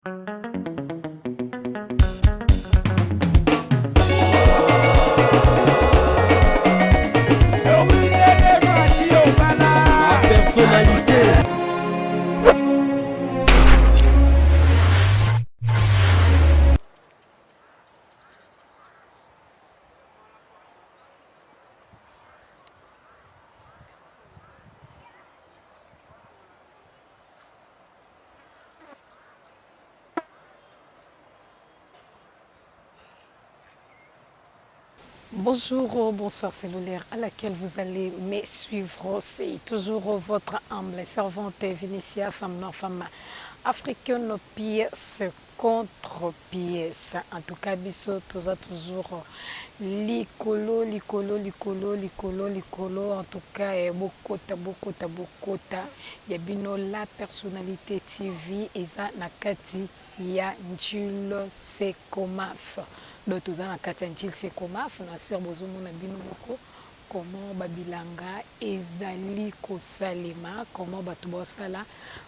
Personnalité. Bonjour, bonsoir cellulaire à laquelle vous allez me suivre. C'est toujours votre humble servante Vinicia, femme noire, femme africaine, pièce contre pièce. En tout cas, biso, toza toujours likolo, likolo, likolo, likolo, likolo. En tout cas, eh, bokota, bokota, bokota. Ya bino la personnalité TV eza na kati ya Ndjili Secomaf. Donc toza na kati ya Ndjili Secomaf na ser bozomona bino moko comment babilanga ezali kosalema, comment bato basala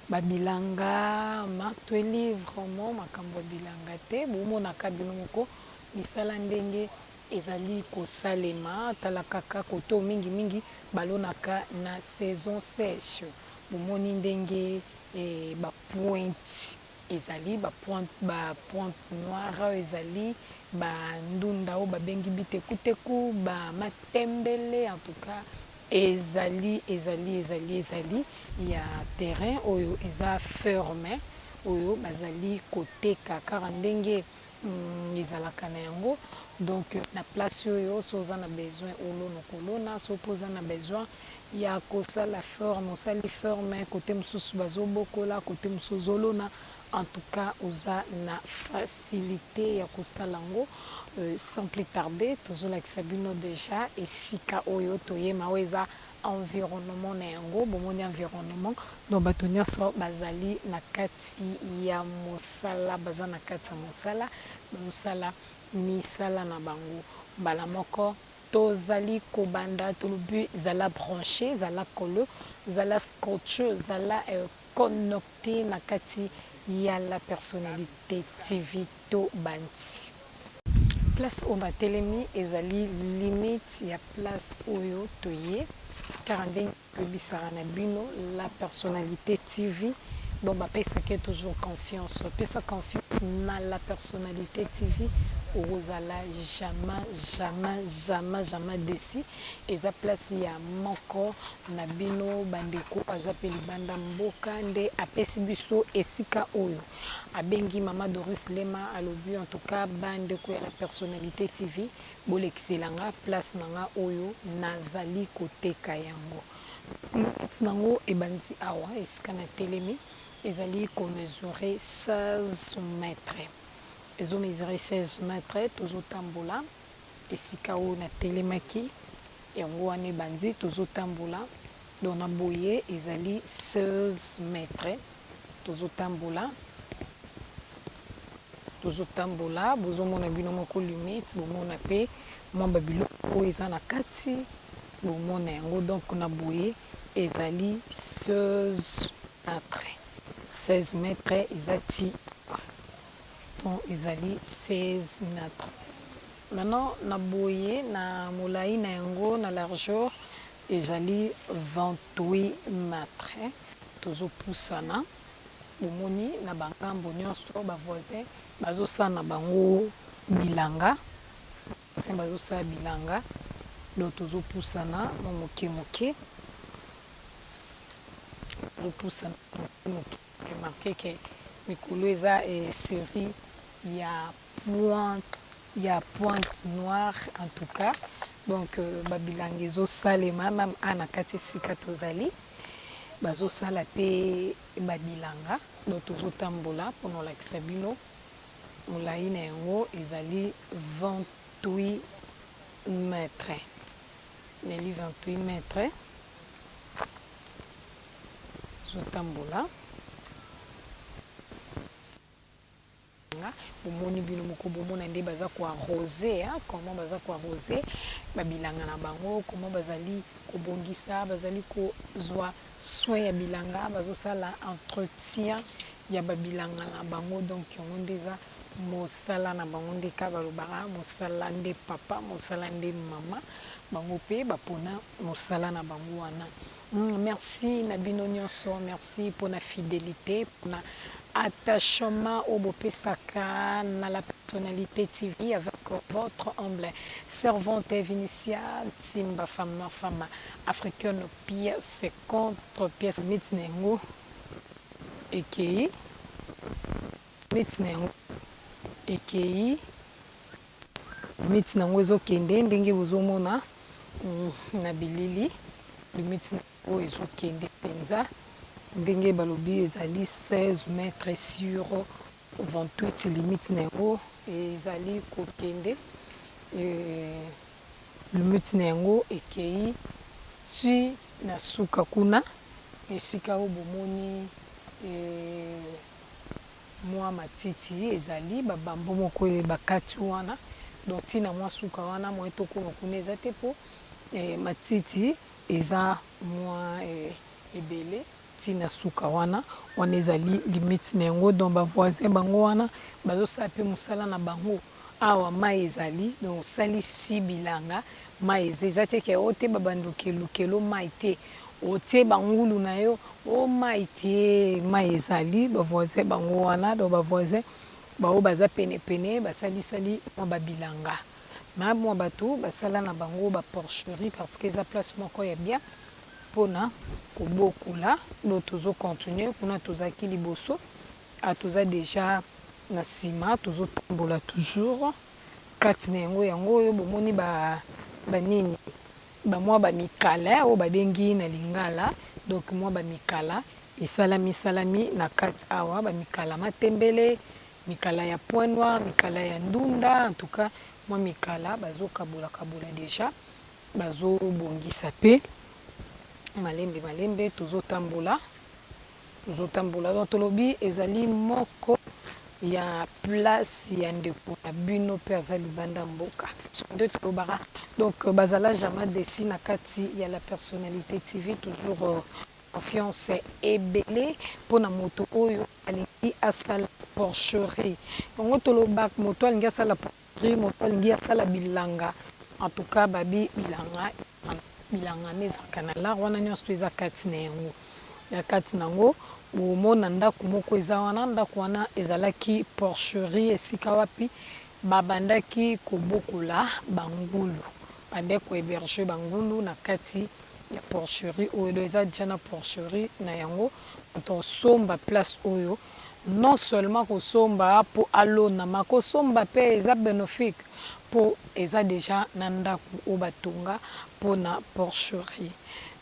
babilanga matweli vraiment makambo ya bilanga te bomonaka bino moko misala ndenge ezali kosalema. Tala kaka koto mingimingi balonaka na saison sèche, bomoni ndenge eh, bapointe ezali ba pointe noire, ezali bandunda oyo babengi bitekuteku, bamatembele. En tout cas ezali ezali ezali ezali ya terrain oyo eza ferme oyo bazali koteka kaka ndenge ezalaka na yango. Donc na place oyo, so oza na besoin olona, kolona. So mpo oza na besoin ya kosala ferme, osali ferme. Kote mosusu bazobokola, kote mosusu ozolona. En tout cas oza na facilité ya kosala yango. Sans plus tarder, tozolakisa bino déjà esika oyo toyema. Oyo eza environnement na yango, bomoni environnement. Donc bato nyonso bazali na kati ya mosala, baza na kati ya mosala, bazosala misala na bango. Mbala moko tozali kobanda, tolobi zala branché, zala collé, zala scotché, zala connecté na kati ya la personnalité TV. To bandi. Place oyo batelemi ezali limite ya place oyo toye, kaka ndenge toyebisaka na bino la personnalité TV. Donc bapesaka toujours confiance, opesa confiance na la personnalité TV, okozala jamais, jamais, jamais, jamais déçu. Eza place ya moko na bino bandeko aza mpe libanda mboka nde apesi biso esika oyo. Abengi mama Doris Lema, alobi: "En tout cas bandeko ya la personnalité TV, bolekiselanga place na nga oyo nazali koteka yango." Limite nango ebandi awa esika na telemi, ezali komesure 16 mètre, ezomesure 16 mètre. Tozotambola esika oyo natelemaki, yango wana ebandi, tozotambola. Donc na boye ezali 16 mètre. Tozotambola, tozotambola, bozomona bino moko limite, bomona mpe mwa babiloko oyo eza na kati, bomona yango. Donc na boye ezali 16 mètre, 16 mètre eza ti, donc ezali 16 mètre. Maintenant na boye na molai na yango, na largeur ezali 28 mètre. Tozopusana, bomoni na bangambo nyonso bavoisin bazosala na bango bilanga, voisin bazosala bilanga. Donc tozopusana mwa moke moke, tozopusana moke moke. Remarque ke mikolo eza série ya pointe noire. En tout cas donc babilanga ezosalema même a na kati esika tozali, bazosala mpe babilanga. Donc tozotambola mpona olakisa bino molai na yango ezali 28 mètre, ezali 28 mètre. Tozotambola, bomoni bino moko, bomona nde baza koarrose, comment baza koarrose babilanga na bango, comment bazali kobongisa, bazali kozwa soin ya bilanga, bazosala entretien. ya babilanga na bango. Donc yango nde eza mosala na bango, nde kaka balobaka mosala nde papa, mosala nde mama. Bango mpe bapona mosala na bango wana. Merci na bino nyonso, merci mpona fidélité, mpona attachement oyo bopesaka na La Personnalité TV avec votre humble servante Vinicia Ntimba, femme noire, femme africaine, pièce contre pièce. Miti na yango ekei, miti na yango ekei, miti na yango ezokende ndenge bozomona na bilili. Limite na yango ezokende mpenza ndenge balobi ezali 16 mètres sur 28. Limite na yango ezali kokende, limite na yango ekei ti na suka kuna, esika oyo bomoni mwa matiti ezali, babambo moko bakati wana. Donc ntina mwa suka wana, mwa tokoma kuna eza te, mpo matiti eza mwa ebele. Ntina suka wana, wana ezali limite na yango. Donc bavoisin bango wana bazosala mpe mosala na bango. Awa mai ezali, donc osalisi bilanga, mai eza te ke o te babandoki elukelo mai te, otie bangulu na yo o mai te, mai ezali. Bavoisin bango wana, donc bavoisin bao baza penepene, basalisali mwa babilanga ma mwa bato basala na bango baporcherie, parce que eza place moko ya bien mpona kobokola. Donc tozocontinue kuna, tozalaki liboso, toza déjà na nsima, tozotambola toujours kati na yango. Yango oyo bomoni banini, bamwa bamikala oyo babengi na lingala. Donc mwa bamikala esalami salami na kati awa, bamikala matembele, mikala ya point noir, mikala ya ndunda. En tout cas mwa mikala bazokabola kabola déjà, bazobongisa mpe malembe malembe. Tozotambola, tozotambola. Donc tolobi ezali moko ya place ya ndeko na bino mpe aza libanda mboka, nde tolobaka. Donc bazala jamais déçus na kati ya La Personnalité TV. Toujours confiance ebele mpona moto oyo alingi asala porcherie. Yango tolobaka, moto alingi asala porcherie, moto alingi asala bilanga. En tout cas babi bilanga, bilanga me ezalaka na lar wana nyonso eza kati na yango. Ya kati nango bomona ndako moko eza wana. Ndako wana ezalaki porcherie, esika wapi babandaki kobokola bangulu, bandaki kohéberger bangulu na kati ya porcherie oyo. Do eza déjà na porcherie na yango. Moto osomba place oyo, non seulement kosomba mpo alonama, kosomba mpe eza bénéfique mpo eza déjà na ndako oyo batonga mpona porcherie.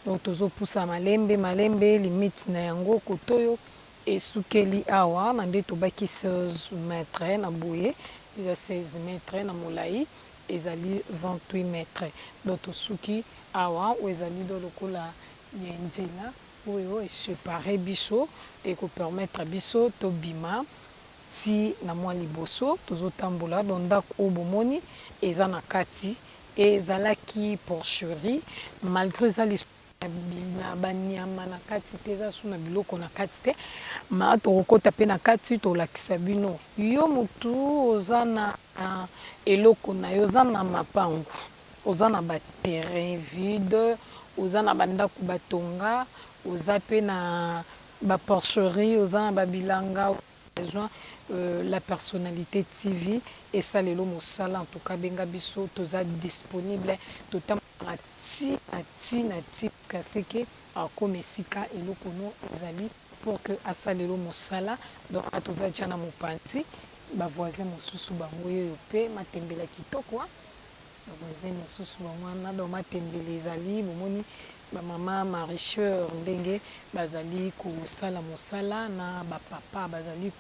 Donc tozopusa malembe malembe. Limite na yango kote oyo esukeli awa na nde tobaki 16 mètre na boye, eza 16 mètre na molai, ezali 28 mètre. Donc tosuki awa, oyo ezali do lokola ya nzela oyo esépare biso, ekopermettre biso tobima ti na mwa liboso. Tozotambola. Donc ndako oyo bomoni eza na kati ezalaki porcherie, malgré eza na banyama na kati te, eza su na biloko na kati te. Ma tokokɔta mpe na kati, tolakisa bino. Yo motu oza na eloko na yo, oza na mapangu, oza na baterrain vide, oza na bandako batonga, oza mpe na baporcherie, oza na babilanga, besoin La Personnalité TV esalelo mosala, en tout cas benga biso, toza disponible. Totambolaka ti na ti na ti kaseke akoma esika eloko no ezali pour que asalelo mosala. Donc toza tia na mopanzi, bavoisin mosusu bango oyo mpe matembela kitoko, bavoisin mosusu bango wana. Donc matembele ezali, bomoni bamama maraîcheur ndenge bazali kosala mosala na bapapa, bazali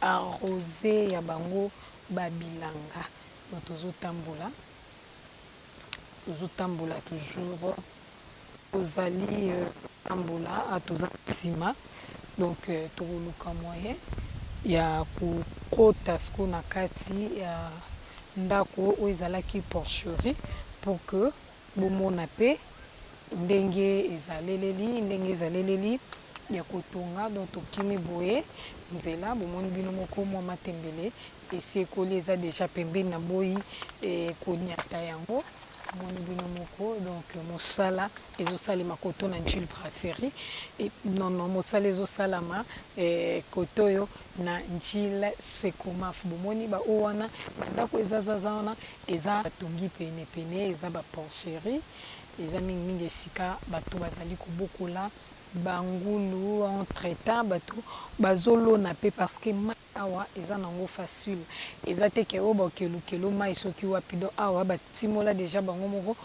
koarroser ya bango babilanga. Donc tozotambola, tozotambola toujours, tozali tambola, toza nsima. Donc tokoluka moyen ya kokota sikoyo na kati ya ndako oyo ezalaki porcherie pour que bomona mpe ndenge ezaleleli, ndenge ezaleleli. ya kotonga. Donc tokimi boye nzela, bomoni bino moko mwa matembele esi ekoli, eza deja pembeni na boyi koniata yango. Bomoni bino moko, donc mosala ezosalema koto na Njili Brasserie. Non, non, mosala ezosalama koto oyo na Njili Sekomaf. Bomoni baoyo wana, bandako eza zaza wana, eza batongi pene pene, eza baporcherie, eza mingimingi esika bato bazali kobokola bangulu. Entre temps bato bazolona mpe, parce que mai awa eza nango facile, eza te ke oyo bakelukelu mai soki wapi. Donc awa batimola deja bango moko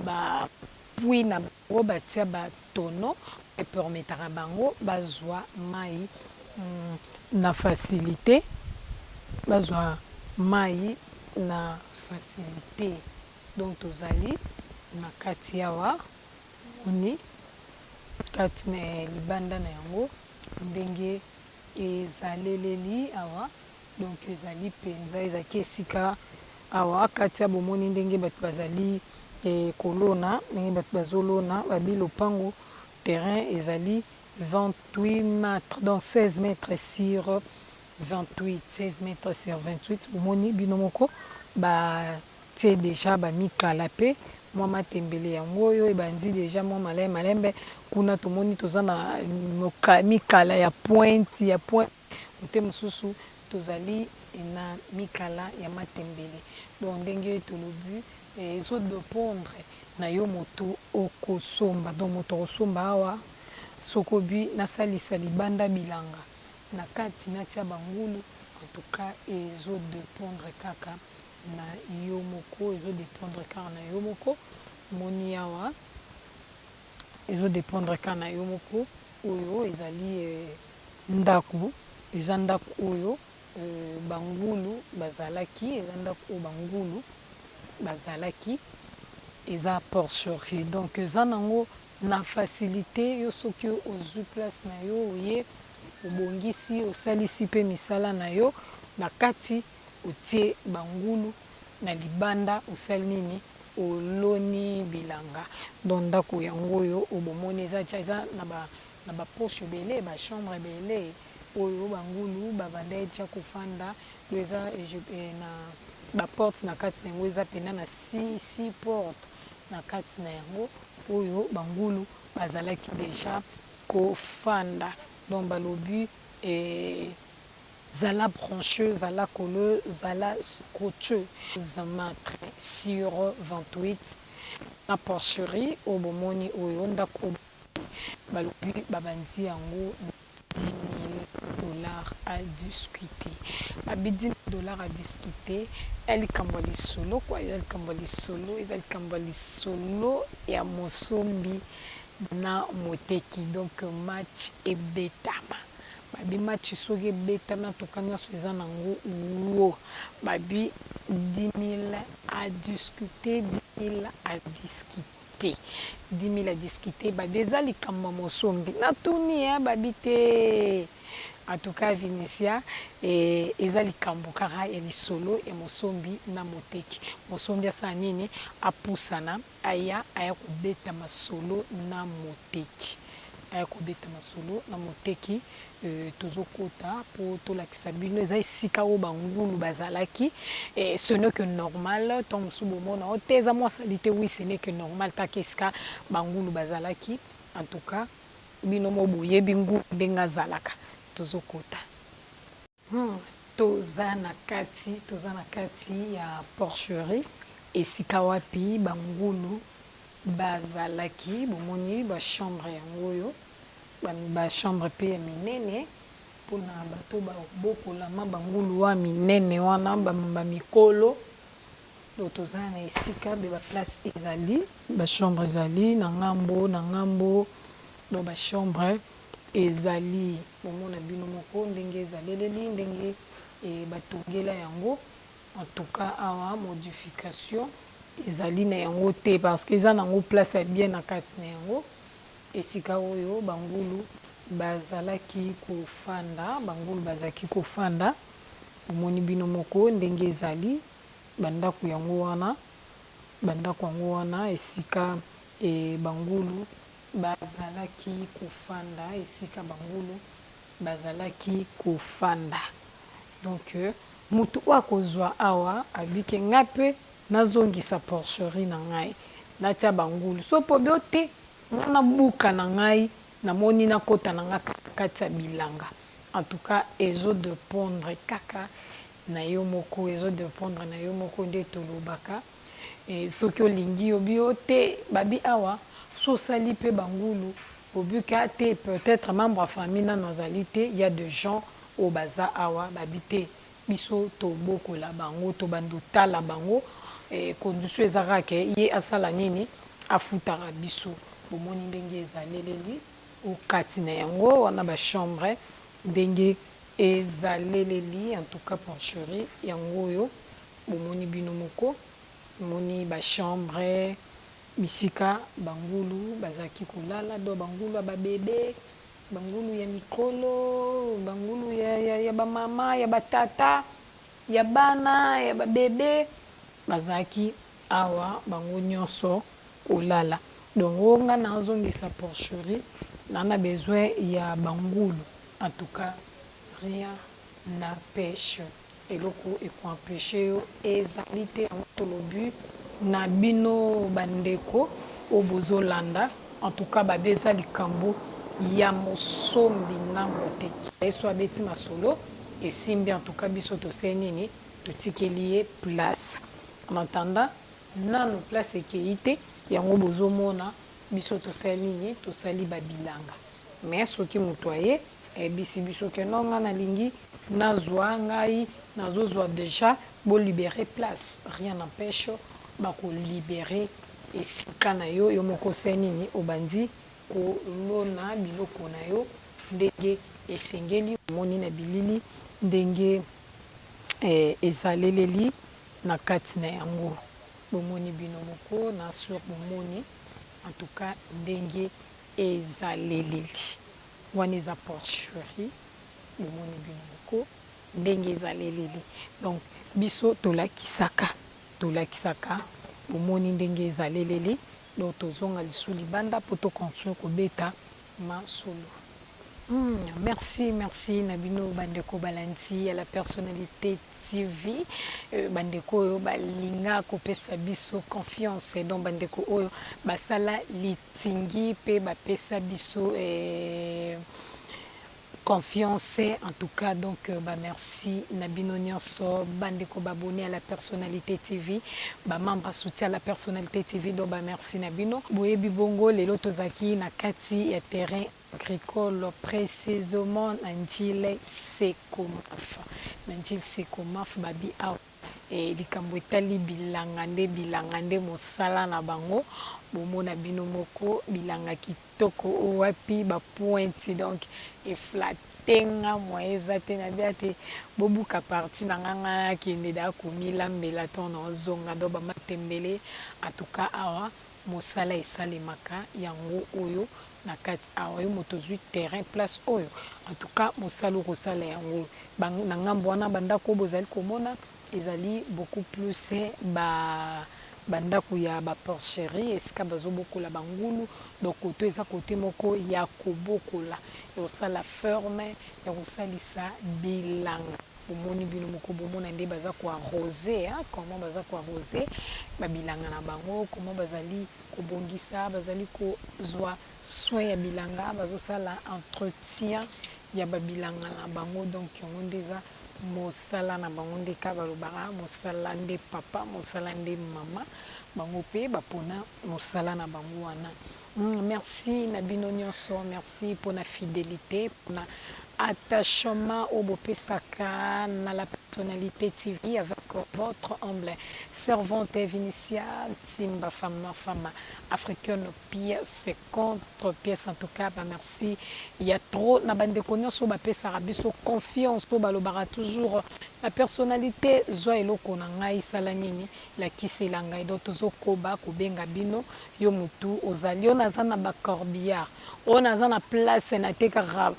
bapuits na bango, batia batonneau epermetaka bango bazwa mai na facilité, bazwa mai na facilité. Donc tozali na kati awa, oni kati na libanda na yango ndenge ezaleleli awa. Donc ezali mpenza, ezalaki esika awa kati ya, bomoni ndenge bato bazali kolona, ndenge bato bazolona. Babi lopango, terrain ezali 28 mètres, donc 16 mètres sur 28, 16 mètres sur 28. Bomoni bino moko, batie deja bamikala mpe mwa matembele yango oyo ebandi deja mwa malembe malembe. Kuna tomoni toza na mikala ya pointe ya pointe, kote mosusu tozali na mikala ya matembele. Donc ndenge tolobi, ezodépendre na yo moto okosomba. Donc moto akosomba awa, soki obi nasalisa libanda bilanga, na kati natia bangulu, en tout cas ezodépendre kaka na yo moko, ezodépendre kaka na yo moko. Moni awa, ezodépendre kaka na yo moko. Oyo ezali ndako, eza ndako oyo bangulu bazalaki, eza ndako oyo bangulu bazalaki, eza porcherie. Donc eza nango na facilité. Yo soki ozwi place na yo, oye obongisi, osalisi mpe misala na yo na kati, otie bangulu, na libanda osali nini? Oloni bilanga. Donc ndako yango oyo obomoni eza tia, eza na bapoche ebele, bachambre ebele oyo bangulu babanda etia kofanda. Do eza na baporte na kati na yango, eza mpena na six porte na kati na yango oyo bangulu bazalaki deja kofanda. Donc balobi zala branché, zala collé, zala scotché. Mètre sur 28 na porcherie oyo bomoni, oyo ndako balobi babandi yango 10 000 $ à discuter. Babi 10 $ à discuter, eza likambo ya lisolo kwa, eza likambo ya lisolo, eza likambo ya lisolo ya mosombi na moteki. Donc match ebetama, babi match soki ebetami, antuka nyonso eza nango wo. Babi 10 000 à discuter, 10 000 à discuter, 10 000 à discuter. Babi eza likambo ya mosombi, natuni ye, babi te. En tout cas Vinicia, eza likambo kaka ya lisolo ya mosombi na moteki. Mosombi asala nini? Apusana, aya kobeta masolo na moteki, aya kobeta masolo na moteki. Tozokota mpo tolakisa bino eza esika oyo bangulu bazalaki. Ce n'est que normal, ntango mosusu bomona o te, eza mwa saleté, oui, ce n'est que normal kaka esika bangulu bazalaki. En tout cas bino mo boyebi ngulu ndenge azalaka. Tozokota, toza na kati, toza na kati ya porcherie, esika wapi bangulu bazalaki. Bomoni bachambre yango oyo, bachambre mpe ya minene mpona bato babokolama bangulu wa minene wana, bamikolo. Donc toza na esika be baplace ezali, bachambre ezali na ngambo na ngambo. Donc bachambre ezali, bomona bino moko ndenge ezaleleli, ndenge batongela yango. En tout cas awa modification ezali na yango te, parce que eza nango place ya bien na kati na yango, esika oyo bangulu bazalaki kofanda, bangulu bazalaki kofanda. Omoni bino moko ndenge ezali, bandako yango wana, bandako yango wana esika bangulu. bazalaki kofanda, esika bangulu bazalaki kofanda. Donc mutu oyo akozwa awa abike nga mpe nazongisa porcherie na ngai, natia bangulu. So po bio te, nga nabuka na ngai, namoni nakota na nga kati ya bilanga. En tout cas ezo dependre kaka na yo moko, ezo dependre na yo moko nde tolobaka. E, soki olingi obi yo te, babi awa so osali mpe bangulu obuka te, peut-être membre ya famille nano azali te. Ya de gens oyo baza awa babi te, biso tobokola bango, tobanda otala bango. E, condition eza kaka ke ye asala nini, afutaka biso. Bomoni ndenge ezaleleli okati na yango wana, bachambre ndenge ezaleleli. En tout cas porcherie yango oyo bomoni bino moko, bomoni bachambre bisika bangulu bazalaki kolala. Do bangulu ya babebe, bangulu ya mikolo, bangulu ya bamama, ya batata, ya bana, ya babebe bazalaki awa bango nyonso kolala. Donc oyo nga nazongisa porcherie na besoin ya bangulu, en tout cas rien n'empêche, eloko ekoempêche yo ezali te. Yango tolobi na bino bandeko oyo bozolanda, en tout cas babe eza likambo ya mosombi na moteki. Ye so abeti masolo esimbi, en tout cas biso tosali nini, totikeli ye place. En attendant nanu place ekei te, yango bozomona biso tosali nini, tosali babilanga. Mais soki moto aye ayebisi biso ke non, nga nalingi nazwa, ngai nazozwa déjà, bolibérer place, rien n'empêche, bakolibérer esika na yo. Yo moko osali nini, obandi kolona biloko na yo ndenge esengeli. Omoni na bilili ndenge ezaleleli na kati na yango, bomoni bino moko na sur, bomoni en tout cas ndenge ezaleleli wana, eza porcherie. Bomoni bino moko ndenge ezaleleli. Donc biso tolakisaka, bomoni ndenge ezaleleli. Donc tozonga lisu libanda mpo tocontinue kobeta masolo. Merci, merci na bino bandeko balandi ya La Personnalité TV, bandeko oyo balinga kopesa biso confiance, donc bandeko oyo basala litingi mpe bapesa biso confiance en tout cas. Donc bah, merci na bino nyonso bandeko babonné à La Personnalité TV, bamembre à soutien à La Personnalité TV. Donc bah, merci na bino. Boyebi bongo lelo tozalaki na kati ya terrain agricole, précisément na Njile Sekomaf. Na Njile Sekomaf, babi awa likambo etali bilanga nde, bilanga nde mosala na bango. Bomona bino moko bilanga kitoko oyo wapi bapointi, donc eflatter nga, mwa eza te na bia te. Bobuka parti na nga, nga nakende da komilambela to na ozonga. Donc bamatembele, en tout cas awa mosala esalemaka yango oyo na kati awa. Yo moto ozwi terrain place oyo, en tout cas mosala okosala yango na ngambo wana. Bandako oyo bozali komona ezali beaucoup plus ba bandako ya baporcherie, esika bazobokola bangulu. Donc koto eza kote moko ya kobokola, ya kosala ferme, ya kosalisa bilanga. Bomoni bino moko, bomona nde baza koarroser, comment baza koarroser babilanga na bango, comment bazali kobongisa, bazali kozwa soin ya bilanga, bazosala entretien ya babilanga na bango. Donc yango nde eza mosala na bango, nde ka balobaka mosala nde papa, mosala nde mama. Bango mpe bapona mosala na bango wana. Merci na bino nyonso, merci mpona fidélité, mpona attachement oyo bopesaka na La Personnalité TV avec votre humble servante Vinicia Ntimba, femme noire, femme africaine, pièce contre pièce. En tout cas bah, merci ya trop na bandeko nyonso bapesaka biso confiance, mpo balobaka toujours la personnalité zwa eloko na ngai, sala nini, lakisela ngai. Donc tozokoba kobenga bino. Yo motu ozali oyo naza na bacorbillard, oyo naza na place natekaka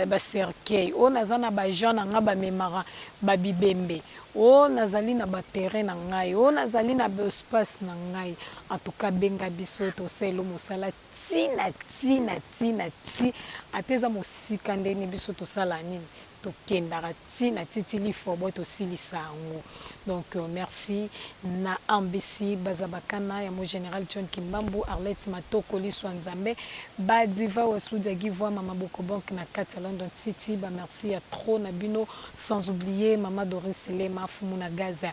bacercueil, oyo naza na baagent na ngai bamemaka babibembe, oyo nazali na baterrain na ngai, oyo nazali na baespace na ngai, en tout cas benga biso, tosala mosala. ti na ti na ti na ti, ata eza mosika ndenge biso tosala nini, tokendaka ti na ti ti lifobo tosilisa yango. Donc merci na Ambisi Bazabakana ya mo General John Kimbambu, Arlette Matoko Liswa Nzambe, ba Diva Wasudia Givwa, Mama Bokobonk na kati ya London City, ba merci ya trop na bino, sans oublier Mama Doris Lema Fumu na Gaza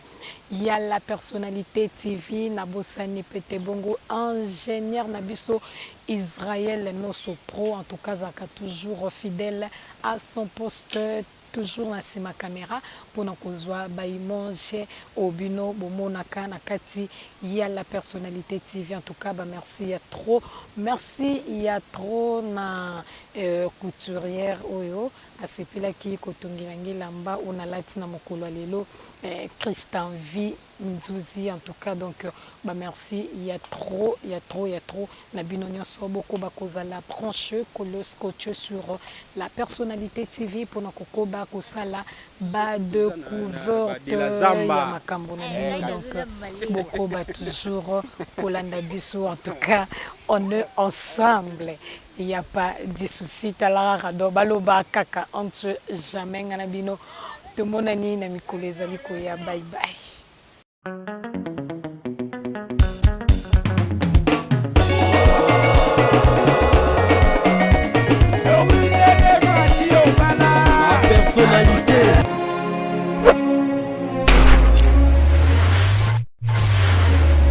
ya la personnalite TV, nabosani pe te bongo ingenieur na biso Israël Nosso Pro, en tout cas azalaka toujours fidèle à son poste, toujours na sima camera pona kozua ba imange oyo bino bomonaka na kati ya la personnalite TV en tout cas ba merci ya trop merci ya trop na couturière oyo asepelaki kotongela nga elamba oyo nalati na mokolo ya lelo Christenvie Nzuzi en tout cas donc ba merci ya trop ya trop ya trop na bino nionso bokoba kozala branche kolo scotche sur la personnalite TV pona kokoba kosala ba decouverte ya makambo na bino donc bokoba toujours kolanda biso en tout cas on est ensemble il y a pas de souci tala kaka donc baloba kaka entre jamais nga na bino tomonani na mikolo ezali koya bye bye.